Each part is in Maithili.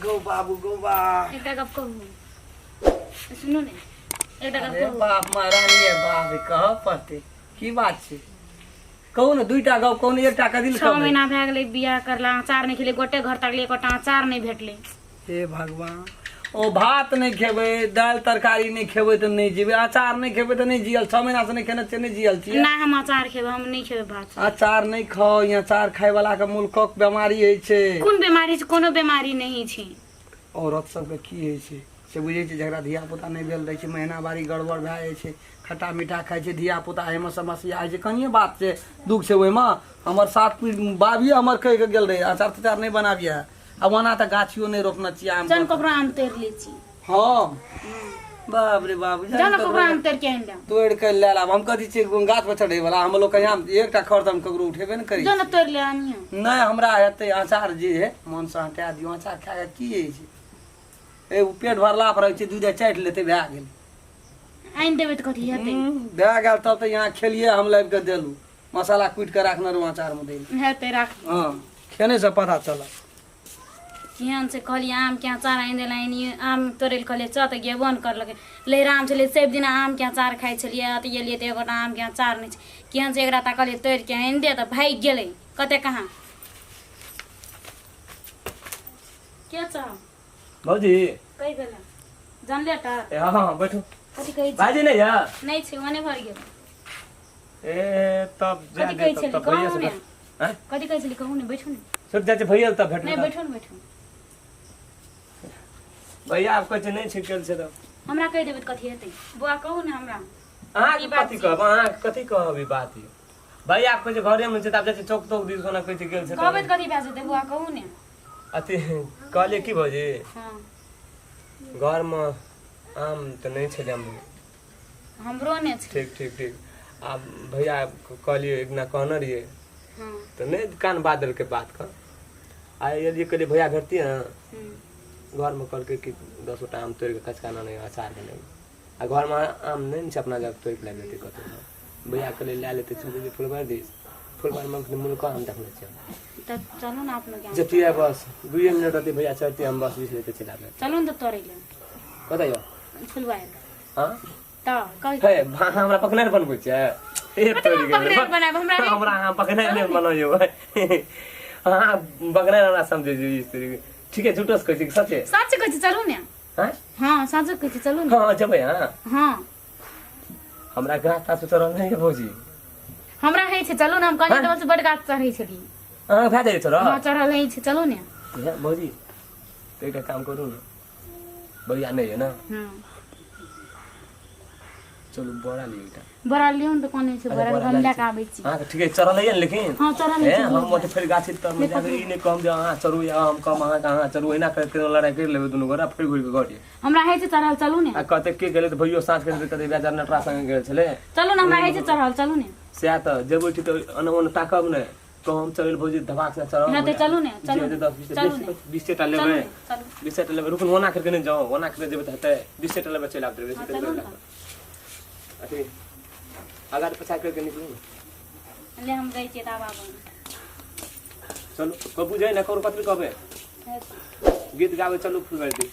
गौ बाबू गौ बा। एकटा गप कहू, सुनू ने, एकटा गप अरे कहू। बाप महारानी है बाप, कह पड़ते की बात छै? कहू ने, दुईटा गप कहू ने, एकटा कदिल। 6 महीना भए गेलै बियाह करला, अचार नहि खेलै, गोटे घर तकलियै, एकोटा अचार नहि भेटलै। हे भगवान, ओ भात नहि खेबै, दालि तरकारी नहि खेबै तऽ नहि जीबै, अचार नहि खेबै तऽ नहि जियल? 6 महीना से नहि खेने छियै, नहि जियल छियै? नहि, हम अचार खेबै, हम नहि खेबै भात। अचार नहि खाउ, ई अचार खाय वाला के मुल्कक बीमारी होइ छै। कोन बीमारी छै? कोनो बीमारी नहि छै। औरत सबके की होइ छै से बुझै छै? जकरा धिया पुता नहि भेल रहै छै, महीनावारी गड़बड़ भए जाइ छै, खट्टा मीठा खाइ छै धिया पुता, एहिमे समस्या होइ छै। कनिए बात छै, दुख छै ओहिमे। हमर सात पीढ़ी बाबिए हमर कहि कऽ गेल रहै, अचार तचार नहि बनाबिहे। आ ओना तऽ गाछियो नहि रोपने छियै आम। जन ककरो आम तोड़ि लै छी। हम बाप रे बाप। जन ककरो आम तोड़ि के आनि देब। तोड़ि के लए लाब। हम कथी छियै गाछ पर चढ़ै वाला? हम लोग कहीं एकटा खर तऽ हम ककरो उठेबे ने करै। जन तोड़ि ले आनिहे। नहि, हमरा हेतै अचार जे है मनसँ हटा दियौ। अचार खा कऽ की होइ छै? ए ओ पेट भरला पर रहै छै, दूध चाटि लेतै, भए गेल। आनि देबै तऽ कथी हेतै? भए गेल तब तऽ यहाँ खेलियै, हम लाबि कऽ देलहुँ, मसाला कुटि कऽ राखने रहूँ अचारमे दै लए। हेतै, राख। हँ, खेने से पता चलल। केहन से कहलियै आमके अचार आनि देला, आनि आम तोड़ै लए कहलियै चल, तऽ गेबो नहि करलकै। लहिराम छलै, सब दिना आमके अचार खाइ छलियै, तऽ गेलियै तऽ एगोटा आमके अचार नहि छै। केहन से एकरा तऽ कहलियै तोड़ि के आनि दे, तऽ भागि गेलै कते कहाँ के छौ? भौजी। कहि भेलै जानले टर? ए हाँ हाँ, बैठू। कथी कहै छी? भाईजी नहीं है? नहि छै, ओने भर गेल। ए तब जा कथी दे कहै तब छली? तब भैया कहू से ने। हैं? कथी कहै छली, कहू ने, बैठू ने। छुट जाइ छै भैया तब भेट। नहि, बैठू ने, बैठू। भैया आब कहै छै नहि छै, गेल छै तब। हमरा कहि देबै तऽ कथी हेतै? बौआ, कहू ने हमरा। अहाँके ई बात कथी छै। कहब? अहाँके कथी कहब? ई बात ई भैया आब कहै छै घरे मे छै, तऽ आब जाइ छै चौक तौक दिस, ओना कहै छै गेल छै। कहबै तऽ कथी भए जेतै बौआ, कहू ने। अथी कहलियै की भौजी? हँ। घरमे आम तऽ नहि छै जामुन। हमरो ने छै। ठीक ठीक ठीक। आब भैया कहलियै, एक दिना कहने रहियै। हँ। तऽ नहि कान बात देलकै बात के। आइ एलियै, कहलियै भैया भेटतियै ने? घरमे कहलकै कि 10 गोटा आम तोड़ि कऽ कचका आनै, अचार बनेबै। आ घरमे आम नहि ने छै अपना, जब तोड़ि कऽ लाबि लेतै कतहु। भैया कहलियै लए लेतै, चलि जेतै फुलबाड़ी दिस। फुलबाड़ीमे अखन मुलका आम देखने छियै। तऽ चलू ने अपनो गाम। जतियै, बस 2 मिनट रहतै, भैया चढ़तै, हम बस 20 लेते चलि आबै। चलू ने तऽ तोड़ै लए। कतऽ यौ? फुलबाड़ी। हँ। तऽ कहि। हे हमरा पकड़े बनबै छै ए कथी तोड़ि हम गेलै। पकड़े बनायब? हमरा नहि- हमरा अहाँ पकड़े नहि बनैयौ, अहाँ पकड़े हमरा समझै छी इस तरीके। ठीक है, झूठो से कहै छी कि सचे? सच कहै छी, चलू ने। हँ। हँ, सच कहै छी, चलू ने। हँ, जेबै। हँ। हँ। हमरा गाछ ताछ चढ़ल नहि है भौजी। हमरा होइ छै, चलू ने। हम कहलियै तऽ बड गाछ चढ़ै छलियै। अहाँ भए जाइ चढ़ल? हँ, चढ़ल होइ छै, चलू ने। हे, भौजी तऽ एकटा काम करू ने, भैया नहि है ने? हँ। चलू बड़ा लिअ एकटा। बड़ा लियौ ने तऽ कोन छै? अच्छा, बड़ा बड़ा हम लए लए कऽ लै आबै छी। अहाँके ठीके चढ़ल है ने लेकिन? हँ, चढ़ल हे छै। हम ओतऽ फेर गाछी तर मे जाके ई नहि कहब जे अहाँ चढ़ू या हम कहब अहाँके अहाँ चढ़ू, एना करैत करैत लड़ाइ करि लेबै दुनू गोरा, फेर घुरि कऽ घर। हमरा होइ छै चढ़ल, चलू ने। आ कहते के गेलै तऽ भैयो साँझ के कहते बेचारा नटरा संगे गेल छलै। चलू ने, हमरा होइ छै चढ़ल, चलू ने। सएह तऽ जेबै, ठीक तऽ ओना ओना ताकब ने तो हम चलल भौजी धबाक से चढ़ब। हँ तऽ चलू ने, चलू जे ने, 10 20 चलू ने। 20 टा चलू लेबै। ने, चलू। 20 टा लेबै। रुकू ने, ओना करके नहि जाउ, ओना करके जेबै तऽ हेतै? 20 टा लेबै, चलि आबि हँ, चलू ने। अथी आगाँ पछा करके निकलू ने। ले, हम जाइ छियै तऽ आब आबू। चलू, कोइ बुझै ने ककरो, कथी कहबै? गीत गाबै चलू फुलबाड़ी दिस।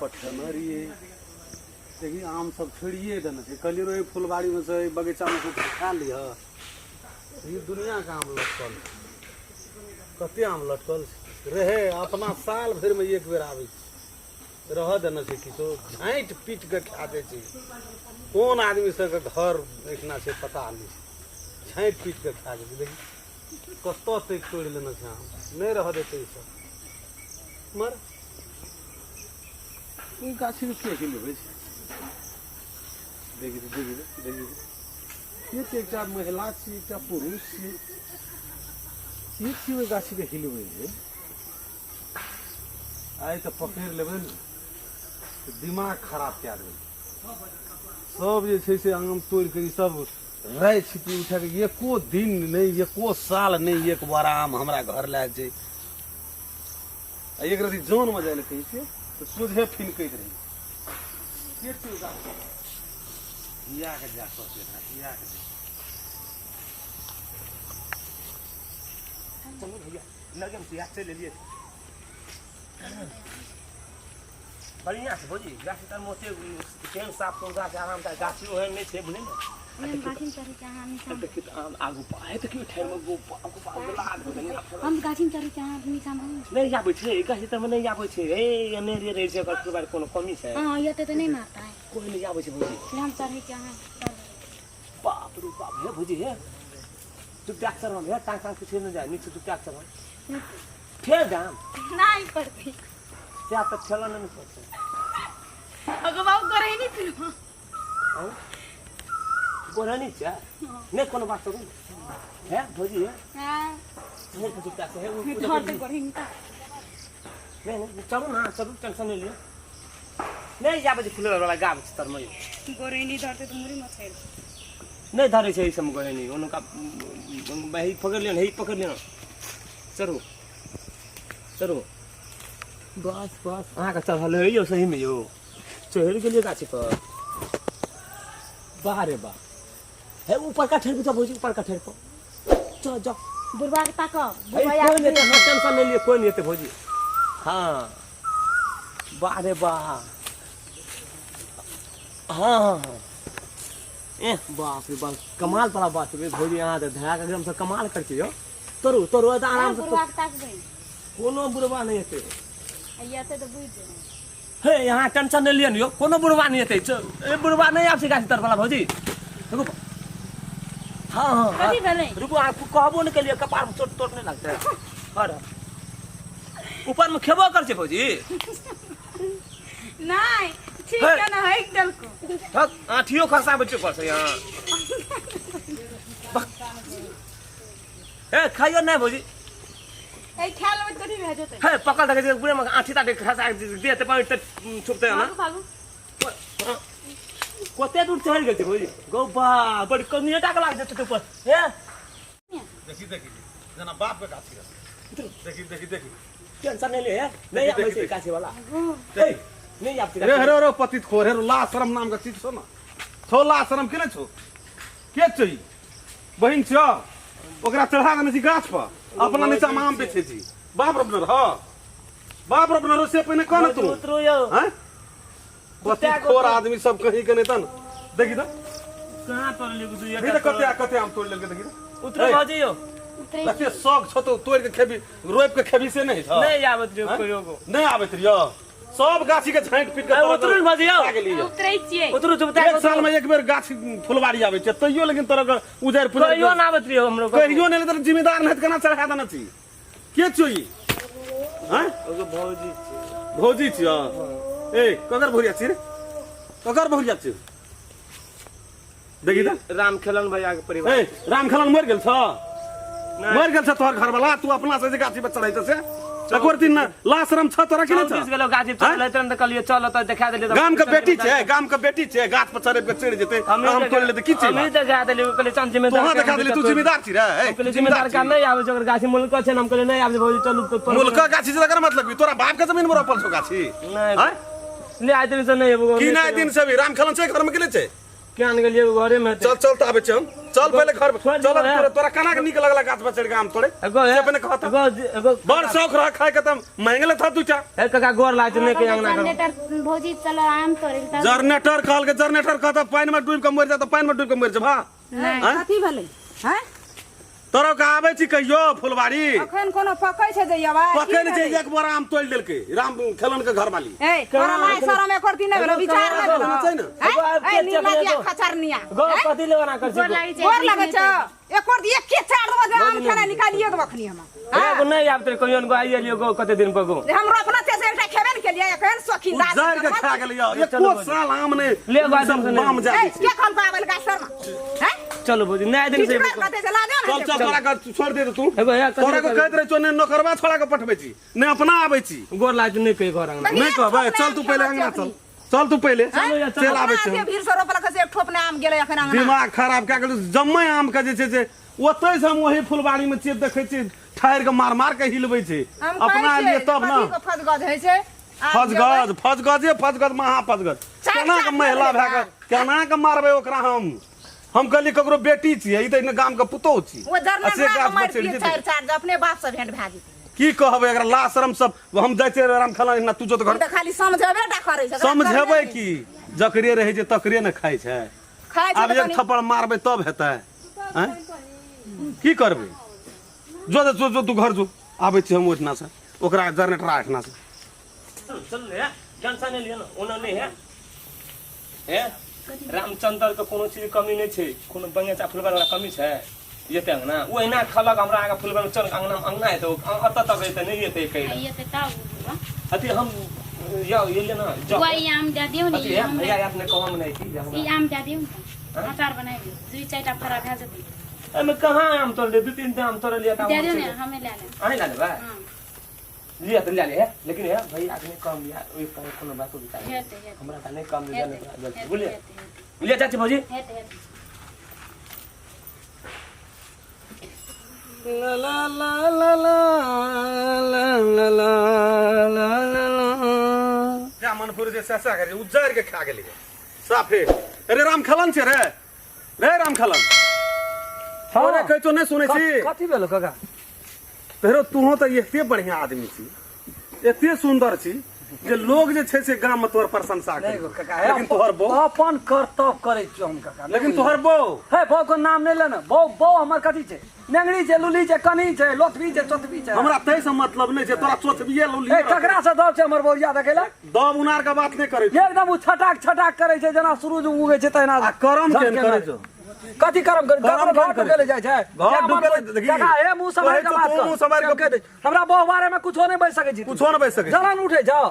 पठेने रहियै, देखी आम सब छोड़िए देने छै। कहलियै रहै फुलबाड़ीमे से, एहि बगीचामे से खा लिह। ई दुनियाके आम लटकल छै, कते आम लटकल छै रहै। अपना साल भरिमे एक बेर आबै छै, रहऽ देने छै। किछो झाँटि पीट कऽ खा जाइ छै। कोन आदमी सबके घर एहिठिना छै पता नहि, झाँटि पीट कऽ खा जाइ छै। देखी कतऽ तक तोड़ि लेने छै आम, नहि रहऽ देतै ई सब। मर, ई गाछीमे के हिलबै छै? देखी तऽ, देखी तऽ, देखी तऽ, के छै? एकटा महिला छी, एकटा पुरुष छी, के छी ओहि गाछीके हिलबै छै? आइ तऽ पकड़ि लेबै ने तऽ दिमाग खराब कए देबै। सब जे छै से आम तोड़ि कऽ ई सब राइ छिपी उठा कऽ एको दिन नहि, एको साल नहि एक बोरा आम हमरा घर लए छै। आ एक रति जनमे जाइ लए कहै छियै तऽ सोझे फिनकैत रहै के छै ओ गाछ? हिया के जा पड़तै एकरा, हिया के जा। चलू भैया लगे में से चलि एलियै। बढ़िआँ छै भौजी, गाछ तर मोते केहन साफ सुथरा छै, आराम से गाछी ओहन नहि छै, बुझलियै ने। हम गाछी में चढ़ै छी अहाँ नीचा में। देखियौ तऽ आम आगू हे देखियौ ठेर में गो आगू लाल हो गेलै। हम गाछी में चढ़ै छी अहाँ नीचा में रहू। नहि आबै छै गाछी तरमे, नहि आबै छै। हे एने रे रहै छै, ओकर फुलबाड़ी कोनो कमी छै? हाँ, एते तऽ नहि मारता है। कोइ नहि आबै छै भौजी। हम चढ़ै छी अहाँ चढ़बै। बाप रे बाप, हे भौजी, हे चुपचाप चढ़ब, हे टांग टांग के नहि जाय नीचे, चुपचाप चढ़ब फेर जाम। नहि पड़तै। क्या तक ठेला नहि पड़तै। अगो बाबू करे नहीं फिर। आँय? गोरहनी छै नहि कोनो बात करू। हे भौजी, हे हाँ। हे चुपचाप से हे धरते करे नहीं ता। नहीं नहीं, चलू ना, चलू, टेंशन नहीं लियो। नहीं जाबै छै फुले वाला गाछ तरमे। गोरे नहीं धरते तऽ मुड़ी मछैल। नहि धरै छै ई सब गोरहनी ओनुका। हे पकड़ लियौ, हे पकड़ लियौ, चढ़ू चढ़ू, बस बस। अहाँके चढ़ल है यौ, सहीमे यौ चढ़ि गेलियै गाछी पर। वाह रे वाह, हे ऊपरका ठेर पर भौजी, ऊपरका ठेर पर चल जाओ। बुढ़वा के ताकब। हे बुढ़वा कोइ नहि एतै, अहाँ टेंशन नहि लिअ, कोइ नहि एतै भौजी। हाँ, वाह रे वाह, हाँ हाँ हाँ, ए बाप रे बाप, कमाल वाला बात छै भौजी। अहाँ तऽ धरा के एकदम से कमाल करै छियै यौ। तोरू तोरू तऽ आराम से। बुढ़वा के ताकबै। कोनो बुढ़वा नहि एतै। आ एते तऽ बुझि जेबै। हे यहाँ टेंशन नहि लिअ ने यौ, कोनो बुढ़वा नहि एतै। ए बुढ़वा नहि आबै छै गाछ तर वाला भौजी, रुकू। हाँ हाँ हाँ। कथी भेलै? रुकू, अहाँ कहबो नहि केलियै, कपार में चोट तोट नहि लगतै? हर ऊपर में खेबो कर छै भौजी। नहि ठीक हे। है ना, हक देलको। हक, आँठियो खसाबै छै ऊपर से यहाँ। हे खाइयो नहि भौजी। ए खा लेबै तऽ कथी भए जेतै? हे पकड़ देखै छै पूरे में आँठी ताठी खसा के देह ते पानि छुपतै ना। भागू भागू। कते दूर चढ़ि गेल छै भौजी? गौ बा, बड़ कनिएटा के लाग जेतै ऊपर। हे देखी देखी, जेना बाप के गाछी रहै। देखी देखी देखी। टेंशन नहि ले, हे नहि आबै छै गाछी वाला, हे नहि आबै छै। रे रे रे पतित खोर, हे ला शरम नाम के चीज छौ ना? छौ ला शरम के? नहि छौ? के छौ ई? बहिन छौ? ओकरा चढ़ा देने छी गाछ पर, अपना नीचा मे आम बेचै छी। बाप रोपने रह, बाप रोपने रह से पहिने कह न तू। उतरू यौ। हैं पतित खोर आदमी सब कहीं के नहीं तन। देखी तऽ। कहाँ तोड़लियै दू? देखी तऽ, कते कते आम तोड़ि लेलकै, देखी तऽ। उतरू भौजी यौ। उतरै। कते शौक छौ तो तोड़ि के खेबी, रोपि के खेबी से नहि छौ? नहि आबैत रहियौ। हैं? कहियो गो नहि आबैत रहियौ? सब गाछी के झाँटि पीट के ए, उतरू ने भौजी यौ। खा गेलियै। उतरै छियै। उतरू चुपता। एक साल में एक बेर गाछ फुलवारी आबै छै, तैयो लेकिन तोरा के उजाड़ि पुजाड़ि कहियो ना आबैत रहियौ हमरो। कहियो नहि, तऽ जिम्मेदार नहि तऽ केना चढ़ा देने छी? के छौ ई? हैं? ओकर भौजी छै। भौजी छियौ? ए ककर भौरिया छी रे? ककर भौरिया छी? देखी तऽ। राम खेलन भैया के परिवार। ए राम खेलन मरि गेल छ? नहि। मरि गेल छ तोहर घरवाला? तू अपना से जे गाछी पर चढ़ै छ से एको दिन न लाशरम छ तोरा कि नहि चौबीस छ? गेलो गाछी चढ़ लेते तऽ कहलियै चल तऽ देखा देलियै तऽ। गाम के बेटी छै, गाम के बेटी छै, गाछ पर चढ़े के चढ़ि जेतै, आम तोड़ि लेतै, की छै? हमही देखा देलियै, कहलियै चल जिम्मेदार। तोहाँ देखा देली? तू जिम्मेदार छी रे? ए, हम कहलियै जिम्मेदार का नहि आबै छै, ओकर गाछी मुल्क छै ने। हम कहलियै नहि आबै छै भौजी, चलू तऽ। मुल्का गाछी छै तकर मतलब की? तोरा बाप के जमीन में रोपल छौ गाछी? नहि। आँय? ले आइ दिन से नहि एबो। की नहि दिन से भी? राम खेलन छै घर में कि नहि छै? केहन गेलियै, घरे मे हेतै। चल चल तऽ आबै छै हम, चल पहिले घर में। छोड़ि चल। दियौ, हे। तोरा तोरा केना के नीक लगला गाछ पर चढ़ि के आम तोड़े? एगो से पहिने कहत। एगो एगो बड़ शौक रह खाय के तऽ मांगले था दूटा। हे काका, गोर लागै छै, नहि के अंगना करू। जनरेटर भौजी, चलो आम तोड़ै लए तब। जनरेटर कहलकै, जनरेटर कहत पानि में डूबि के मरि जा तऽ पानि में डूबि के मरि जेबा? नहि। आँय? कथी भेलै हैं? तोरा के आबै छी कहियो फुलबाड़ी? अखन कोनो पकै छै जे अबै? पकै नहि छै, एक बोरा आम तोड़ि देलकै राम खेलन के घरवाली। ए तोरा माय शरम एको दिन नहि भेलौ, विचार नहि भेलौ? छै ने। हैं? एगो आबि ए के निर्लज्जिया एगो। खचरनिया। गो कथी लेबना कर गोर छी? लागै छै। गोर लगै छौ? एको दिन एके चार देबो जे आम खेनाइ निकालिए देबो अखनी हम। एगो नहि आबत रहे कहियो गो, आइ एलियो गो कते दिन पर गो। जे हमरो अपना से एकटा खेबे ने केलियै, एखन शौकीन दास। उजाड़ि के खा गेलै यौ, एको साल आम नहि। ले गो, सब आदम से बाम जा ए दै छै। के कहलको आबै गाछ तर में हैं? चलो भौजी, नहि दिन से टिटगर कते छै, लाजो चल ने। चल, तोरा के छोड़ दे तू। एगो हे कथी? तोरा के कहैत रहै छौ ने नौकरवा छोड़ा के पठबै छी, ने अपना आबै छी। गोर लागै छै, नहि कही घर अंगना। नहि कहबै? चल तू पहिले अंगना चल, चल तू पहिले। चलो या, चलो। चल आबै छी हम। भीड़ से रोपलक से एक ठोप ने आम गेलै अखन अंगना। दिमाग खराब कए गेल। जम्मे आम के जे छै से ओतै से हम वही फुलबाड़ी में छियै, देखै छियै ठारि के मार मार के हिलबै छै। हम अपना कहै एलियै छियै, तब ने। कथी के फजगज होइ छै? आब फजगज फजगजे फजगज महा फजगज। चारि केना के चारि महिला भेलै भए के केना के मारबै ओकरा हम? हम कहलियै ककरो बेटी छियै ई तऽ गाम के पुतोहु छी ओ जरना आ से गाछ पर मारि चढ़ि दिए जेतै। चारि चारि जे अपने बाप से भेंट भए जेतै। की कहबै एकरा लाज शरम सब हम जाइ छियै राम खेला ना तू जो तऽ हम घर तऽ खाली समझेबे टा करै छै। समझेबै की जकरे रहै छै तकरे ने खाइ छै। खाइ छै आब तऽ एक कनि थप्पड़ मारबै तब हेतै आँय की करबै जो जो जो तू घर जो आबै छी हम ओहिठिना से ओकरा जनरेटर एहिठिना से। चल ले टेंशन नहीं लियो ना ओना नहीं है हे रामचंद्र के कोनो चीज कमी नहीं छै कोनो बगीचा फुलबार वाला कमी छै जेतै अंगना ओ एना खलक हमरा आगा फुलबार चल अंगना अंगना हेतै अतऽ तक एतै नहि एतै कहि एतै तब बुआ। अथी हम या ये ना जाओ बुआ ई आम दए दियौ ने। अथी ई है हमरा भैया अपने कहम नहीं की जे हमरा ई आम दए दियौ ने अचार बनाबी दुई चारिटा फड़ा भए जेतै। एहिमे कहाँ आम तोड़ले दू तीन टा आम तोड़लियै तऽ दए दियौ ने हमे लए लेब। अहीं लए लेबै। हँ। लिअ तऽ लए ले हे लेकिन हे भैया के नहि कम लिअ ओहि पर कोनो बातो विचार नहि। हेतै हेतै। हमरा तऽ नहि कम लिअ हेतै जल्दी बुझलियै हेतै हेतै। बुझलियै चाची भौजी हेतै हेतै। ला ला ला ला ला ला ला ला ला ला ला। जा मनपुर जे ससा करे उज्जर के खा गेलियै साफे। अरे राम खलन छै रे रे राम खलन। हँ। अरे कहै छौ नहि सुनै छी। कथी भेलो काका? तोरो तूहो तऽ एते बढ़िया आदमी छी एते सुंदर छी जे लोग जे छै से गाम में तोहर प्रशंसा नहीं करे गो काका हे लेकिन तोहर बहू अपन कर्तव्य करै छियौ हम काका। लेकिन तोहर बहू हे बहू के नाम नहि लेना। बहू बहू हमर कथी छै? नेंगरी छै लुली छै कनी छै लोथबी छै चोथबी छै। हमरा तै से मतलब नहि छै तोरा चोथबिए लुली। ए ककरा से दब छै हमर बहुरिया देखै ला? दब उनार के बात नहि करै छै। एकदम उ छटाक छटाक करै छै जेना सूरज उगै छै तहिना। आ करम केहन करै छौ? कथी करम करै? करम ककरो घर केहन करै ढुकेले जाइ छै? घर ढुकेले देखी। काका हे मुँह सम्हारि के कहै छौ बात तू कर। मुँह सम्हारि के कहि दै छी। हमरा बहु बारे में कुछो नहि बाजि सकै छी। कुछो नहि बाजि सकै छी। जलन उठै छौ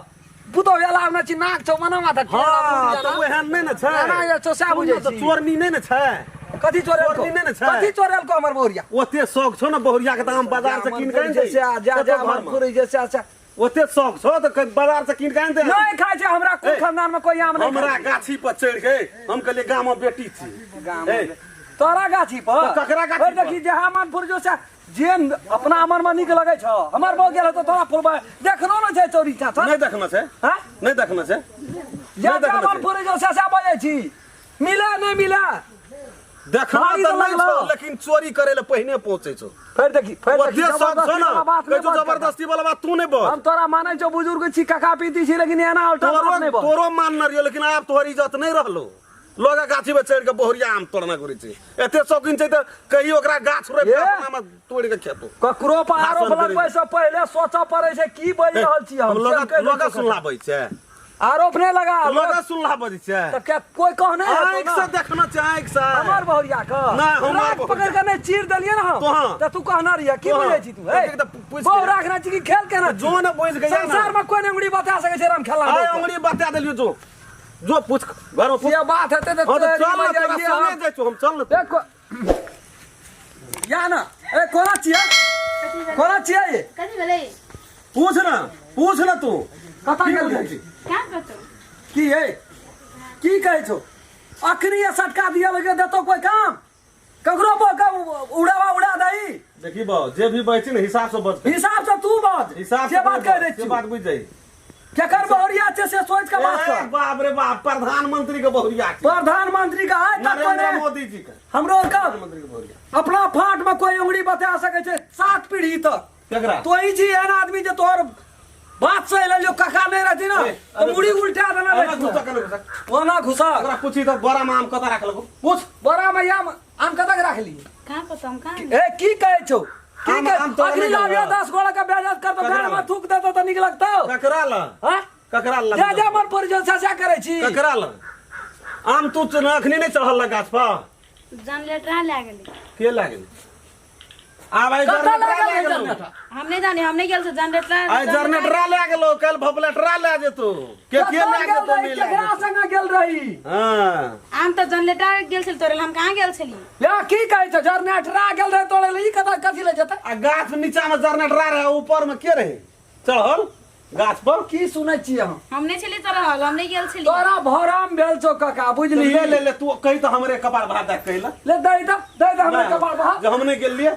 पुतोहु एला ने छी नाक छौ मना माथा। हँ तऽ ओहन नहि ने छै। एना जे छौ सएह बुझै तऽ छी। चोरनी नहि ने छै। कथी चोरेलको? चोरनी नहि ने छै। कथी चोरेलको हमर बहुरिया? ओते शौक छौ ने बहुरिया के तऽ हम बाजार से कीन के आनि छै से आ जा जा मन फुरै छै से से। ओते शौक छौ तऽ कहीं बाजार से कीन के आनि दे। नहि खाइ छै हमरा कुल ए, खानदान में कोई आम नहि हमरा खाइ छै। गाछी पर चढ़ि के हम कहलियै गाम में बेटी छी। गाम ए, में तोरा गाछी पर तऽ ककरा गाछी ओहि देखी पर? जे मन फुरजो से जे अपना मन में नीक लगै छौ हमर बहु गेल तऽ तोरा फुलबा देखनो ने छै चोरी चाचा। नहि देखना छै। हाँ? नहि देखना छै। जे नहि देखना मन छै। फुरजो से से बजै छी मिले नहि मिले देखना भारी तऽ तऽ नहि लगलो। छौ लेकिन चोरी करे ले पहिने पहुंचे छौ। फेर देखी फेर देखी ओते शौक छौ जबरदस्ती ने वाला बात कहै नहि छौ बज काका। जबरदस्ती वाला बात तू नहि बज। हम तोरा मानै छौ बुजुर्ग छी काका पीती छी लेकिन एना उल्टा बात तोरो नहि बज। तोरो मानने रहियो लेकिन आब तोहर इज्जत नहि रहलो। लोग गाछी में चढ़ि के बहुरिया आम तोड़ना करै छै एते शौकीन छै तऽ कही ओकरा गाछ रोपि के ए? अपना में तोड़ि के खेतो। ककरो पर आरोप भाषण करै लगबै से पहिले सोचऽ पड़ै छै की बाजि रहल छी हम। लोग से कहि दै लोग छौ सुनलाबै छै। आरोप नहि लगा लोग सुनलाबै छै। तऽ क्या कोई कहने हेतौ आँखि ना? से देखना छै आँखि से। हमर बहुरिया के नहि, हमर राख बहुरिया। पकड़ि के नहि चीर देलियै ने हम तोहाँ। तऽ तू कहना रहियै की तोहाँ। बुझै छी तू? हे एक तऽ पूछि बहु के। राखने छी कि खेल केना छी? जो ने बुझि गया ना। संसार में कोई नहि उंगली बता सकै छै राम खेला आइ उंगली बता देलियौ जो जो पूछ घर में पूछ। ये बात हेतै तऽ हाँ तऽ तोरी चल ना मैया तोरा ये संगे हम- जाइ छौ हम चल ना। देखो या ना ए कोना छियै कोना छियै ये? कथी भेलै? पूछ ना पूछ ना तू कतऽ की गेल बुझै रही? छी? कहाँ कतौ? की है की कहै छौ? अखनी ये सटका दिया लगे देतो कोई काम ककरो उड़ावा उड़ा दही। देखी बा जे भी बजै छै ने हिसाब से बज। हिसाब से तू बज हिसाब से बात कह दै से छी बात बुझि जाइ। केकर बहुरिया छै से सोच के बात ए, कर। बाप रे बाप प्रधानमंत्री के बहुरिया छै। प्रधानमंत्री के आइ तक कोई नरेंद्र नहि मोदी जी के हमरो के प्रधानमंत्री के बहुरिया अपना फाट में कोई उंगली बता सकै छै 7 पीढ़ी तक। केकरा? तो ई छी एहन आदमी जे तोहर बात सही लेलियो काका नहि रहती ना ए, तऽ मुड़ी उल्टा देने अरे रहती। घुसा केना घुसा? ओना घुसा ओकरा पूछी तऽ बोरा में आम कतऽ राखलको पूछ। बोरा में आम आम कतऽ राखली? कहाँ पता हम कहाँ? ए की कहै छौ? की आम- कहै? आम तोरा अखनी नहि लाबियो देबौ। 10 गोड़ा के बेइज्जत कर तो ककरा गाड़ में लग? थूक देतो तऽ नीक लगतौ। ककरा ल हाँ? ककरा ल जा जा मन पर जो ससा करै छी। ककरा ल आम तू अखनी नहि चढ़ल ल गाछ पर? जनरेटर लए गेलै। के लागल? आब आइ कतऽ जनरेटरा लागल लए है गेलौ। जनरेटर? हम नहि जानी हम नहि गेल छी जनरेटर। आइ जनरेटरा लए गेलौ काल्हि भपलेटरा लए जेतौ। के के कतऽ लए गेल जेतौ रही? नहि लए केकरा जेतौ। संगे गेल रही? हाँ हम तऽ जनरेटर गेल छली तोड़ै लए हम कहाँ गेल छली? या की कहै छौ जनरेटरा गेल रहे तोड़े लए ई कतऽ कथी ले जेतै? आ गाछ नीचा में जनरेटरा रहे ऊपर में के रहे चढ़ल गाछ पर? की सुनै छी हम? हम नहि छली चढ़ल हम नहि गेल छली। तोरा भरम भेल छौ काका बुझली? ले ले ले तू कही तऽ हमरे कपार भात दए कही ला। ले दे तऽ दे तऽ हमरे कपार भात। जे हम नहि गेलियै।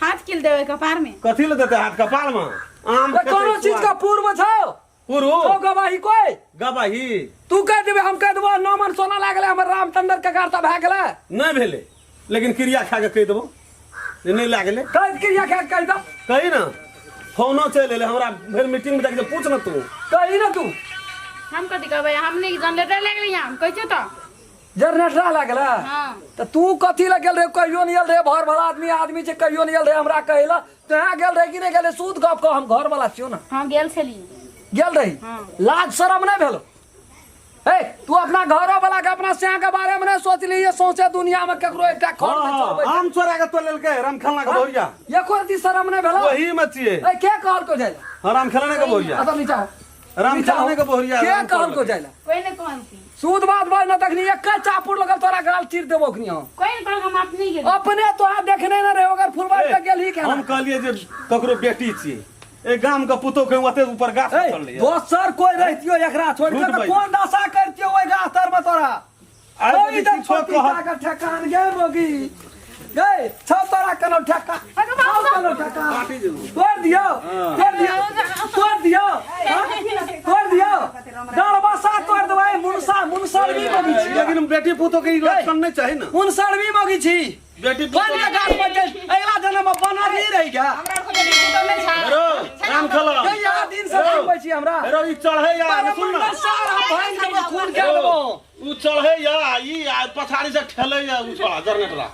हाथ किल देबै कपार में। कथी ले देतै हाथ कपार में? आम तऽ कोनो खेतै चीज का पूर्व छौ? पुरु छौ गवाही कोई गवाही तू कह देबे हम कह देबो 9 मन सोना लागलै हमर रामचंद्र के गारता भए गेलै नहि भेलै लेकिन क्रिया खा के कहि देबो जे नहि लागलै कह क्रिया खा के कहि दो कही ना फोनो चलि एलै हमरा भेल मीटिंग में जाके पूछ ना तू कही ना तू हम कथी कहबै हम नहि जनरेटर लागि गेलै हम कहै छियौ तऽ जनरेटर लागल हँ तऽ तू कथी लए गेल रहे कहियो नहि आयल रहे घर वाला आदमी आदमी छै कहियो नहि आयल रहे हमरा कहै लए तोहे गेल रहे कि नहि गेल रहे शुद्ध गप कह हम घर वाला छियौ ना हँ गेल छली गेल रही हँ। लाज शरम नहि भेलो हे तू अपना घरो वाला के अपना स्या के बारे में नहीं सोचली ये सोचे दुनिया में केकरो एकटा खर हाँ, में हाँ, चलबै आम चोरा के तो लेलकै रामखेलना के बहुरिया एको रति शरम नहीं भेलो वही में छियै ए के कहल को जाइला हाँ रामखेलना के बहुरिया अतः नीचा हो। रामखेलना नीचा हो। के बहुरिया के राम कहल को चोरलकै। जाइला कोई नहि कहलखिन सूद बात बाज न तखनी एक चापुर लगल तोरा गाल चीर देबो अखनी हम कोई नहि कहलक हम अपने गेली अपने तोहा देखने न रहे अगर फुलबाड़ी तक गेल ही केना हम कहलियै जे ककरो बेटी छियै ए गाम के पुतोह के ओते ऊपर गाछ पर ए, चढ़लै दोसर कोई रहतियो एकरा छोड़ के झूठ तऽ बाजि। कोन दशा करतियो ओहि गाछ तर में तोरा आइ ओहि यदि तऽ किछो पतिता कहत के ठेकान गे मोगी गए छौ तोरा कोनो ठेका छौ कोनो ठेका काटि जेबो। तोड़ दियो हाँ। तोड़ दियो तोड़ दियो हाँ? तोड़ दियो दरवाजा तोड़ देबै मुनसा मुनसरवी मगी छी लेकिन बेटी पुतोह के ई लक्षण नहि चाही ने मुनसरवी मगी छी बेटी बन के गाछ पर चल अगला जन्म में बनर ही रही गया हमरा आरके बेटी पुतोह नहि छै हेरो राम खेला कहिया दिन से सुनबै छी हमरा हेरो ई चढ़ै या सुन ना सारा भाइन के खून के देबो उ चढ़ै या ई आ पछाड़ी से ठेलै या उ छोड़ा जनरेटरा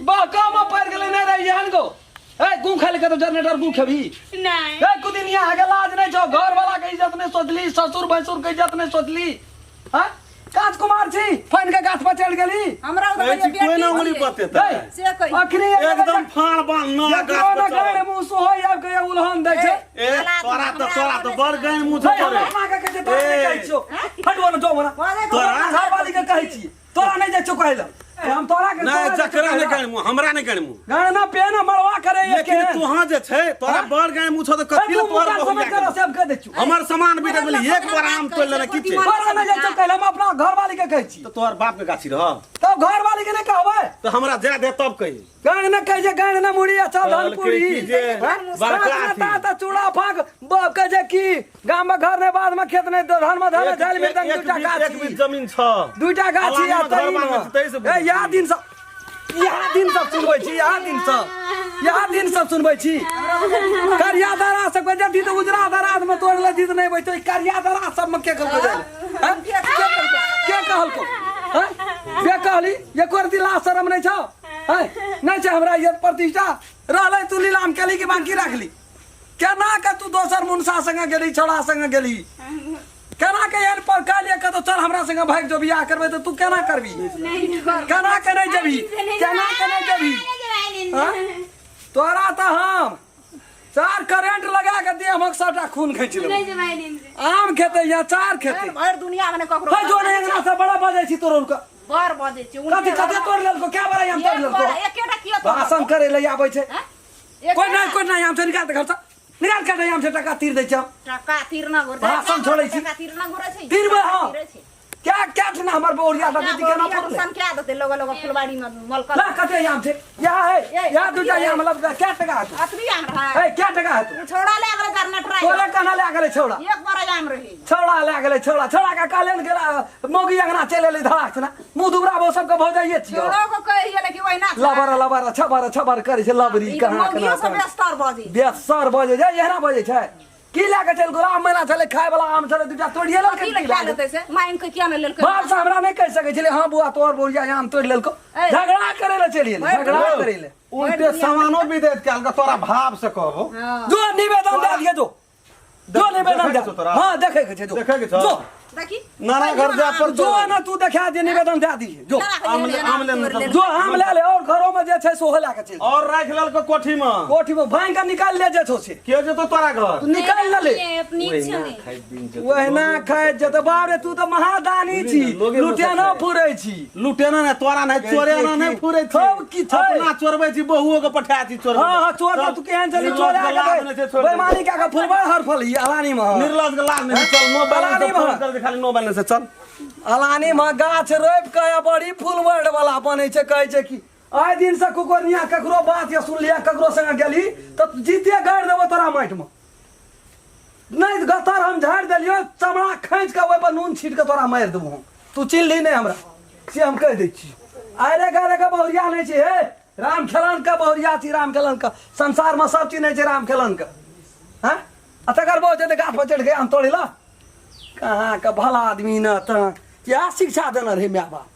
बा कम पड़ गेलै नहीं रही एहन गो ए गु खाइ ले तो जनरेटर गु खेबी नहि ए कुदिनिया आगे लाज नहीं छौ घर वाला के इज्जत नहीं सोचली ससुर भैंसुर के इज्जत नहीं सोचली हां काज कुमार छी फाइन के गाछ पर चढ़ गेली हमरा कहै ओतऽ छी कोई ना उंगली बेटी बतेतै ए, से कही अखनी एकदम फाड़ बांध ना गाछ गाछ पर पर चढ़ल। मुंह सोहै आब के उलहन दै छै ए तोरा तो बड़ गाइन मुँह छौ भाई तोरे हमरा माँ के कहै छै तोरा नहि ए। कहै छियौ हटो न जो हमरा तोरा? घरवाली के कहै छी तोरा नहि जाइ छियौ कहै लए हम तोरा के नहि जकरा नहि गाइन मुँह हमरा नहि गाइन मुँह गाना पेन मरवा करे लेकिन तोहाँ जे छै तोरा बड़ गाइन मुँह छौ तऽ कथी तू लए तोहर मुका बहुरिया समय कर के से हम कह दै छियौ हमर सामान बिका गेलै एक बार आम तोड़ि लेने की छै तोरा नहि जाइ छियौ कहै लए हम अपना घरवाली के कहै छी तऽ तोहर बाप के गाछी रह तब घरवाली के नहि कहबै तऽ हमरा जाय दे तब कही गांग न कहै छै गांग न मुड़ी आ चल धन कहलकै पूरी कि जे बड़का अथी। ता चूड़ा फाक बाप कहै छै कि गाम में घर नहि बाद में खेत नहि धान में धान झाल में एक दूटा बीत- एक गाछी बीत जमीन छ दूटा गाछी आ अलानी में घर तही बांधने छी, तही से में ए इएह दिन सब इएह दिन सब सुनबै छी इएह दिन सब इएह दिन सब सुनबै छी करिया दरा सब के जब तऽ उजरा दराज में तोड़ ले तऽ नहि बैठो करिया दरा सब में के कहलको जाय हैं? के कहलको के कहलको हैं? के कहली एको रति लाज शरम नहि छौ हैं? नहि छै हमरा इज्जत प्रतिष्ठा रहलै तू नीलाम केली कि बाकी राखली केना के तू दोसर मुनसा संगे गेली छौड़ा संगे गेली केना के एहन पर कहलियै कतौ चल हमरा संगे भागि जो बियाह करबै तऽ तू केना करबी केना के नहि जेबही केना के नहि जेबही हाँ? तोरा तऽ हम चार करेंट लगा के देह हमक सबटा खून खींच लेबो आम खेतै या चार खेतै भरि दुनिया में ककरो है जो नहीं अंगना से बड़ा बजै छी तोरो के बड़ बजै छै कथी कथी तोड़ लेलको क्या बड़ा आम तोड़ लेलको एकेटा किया तोड़लको? भाषण करे ले आबै छै हैं? कोई नहीं कोई नहीं आम छै निकाल दे घर से निकाल के आम छै टका तीर दै छै हम। टका तीर न घुरै भाषण छोड़ै छी। टका तीर न घुरै छै तीरबै हम। तीरै छै। क्या क्या ठना हमर बोरिया लगे अपना केना बोरिया पड़लै सन क्या देतै लोग लोग फुलबाड़ी में मलकल ला कते आम छै यहाँ है ए, यहाँ दूटा आम लब क्या टका हेतौ अतबी आम रहै ए क्या टका हेतौ उ छौड़ा ले गेलै जनरेटर तोरे कना लए गेलै छौड़ा एक बड़ा आम रहै छौड़ा लए गेलै छौड़ा छौड़ा के कहले ने गेला मौगी अंगना चलि एलै धड़ाक छना मुँह दुबराबो सबके भौजाइए छियौ छौड़ो के कहि गेलै कि ओहिना छै। लबर लबर छबर छबर करै छै लबरी ई कहाँ मौगियो कहाँ सब बेस्तर बजै बेसर बजै छै एहना बजै छै की लए के चलि गेल आम मेला छलै खाय वाला आम छलै दूटा तोड़िए लेलकै की ले की खा लए गेल? लेतै से मांगि के किया नहि लेलकै बाप से हमरा नहि कहि सकै छलै हँ बुआ तोहर बुढ़िया आम तोड़ि लेलको ए। झगड़ा करै लए चलि एलै झगड़ा करै लए उल्टे सामानो विदेश कयल के तोरा भाव से कहबो जो निवेदन दए दिए जो जो निवेदन देखै दे छौ तोरा? हाँ देखै के छै जो देखै के छौ? जो देखी नाना घर जाय पर जो ना तू देखा दे निवेदन दे दिए जो आम ले आम ले ने जो आम ले ले और घरों में जे छै सोहो लए के चलि और राखि लेलको कोठी में कोठी में भांग के निकाल ले जे छौ से के जेतो तोरा घर तू निकाल न ले ओहिना खाइ जेतौ बाप रे तू तऽ महादानी छी लोगे लुटेना फुरै छी लुटेना नहि तोरा नहि चोरेना नहि फुरै छी सब की छै? अपना चोरबै छी बहुओ के पठा छी चोरबै हाँ हाँ चोर तू केहन चली चोरा के बेईमानी कए के फुलबा हरफल ही अलानी में निर्लज के लाज नहि चल नो बैलेंस अलानी से फोन में कर दे खाली नो बैलेंस से चल अलानी में गाछ रोपि के आ बड़ी फुलबड़ वाला बनै छै कहै छै कि आइ दिन से कुकोरनिया ककरो बात या सुनलिया ककरो संगे गेली तऽ जीते गाड़ि देबो तोरा माटि में नहि गतर हम झाड़ि देलियो चमड़ा खींच के ओहि पर नून छीट के तोरा मारि देबो हम तू चिल्ली नहि हमरा से हम कहि दै छी आरे गारे के बहुरिया नहि छै हे राम खेलन के बहुरिया छी राम खेलन के संसार में सब चीज नहि छै राम खेलन के हैं आ तकर बाद जेतै गाछ पर चढ़ि के आम तोड़ै ला कहाँ के भला आदमी न तऽ इएह शिक्षा देने रहै माय बाप।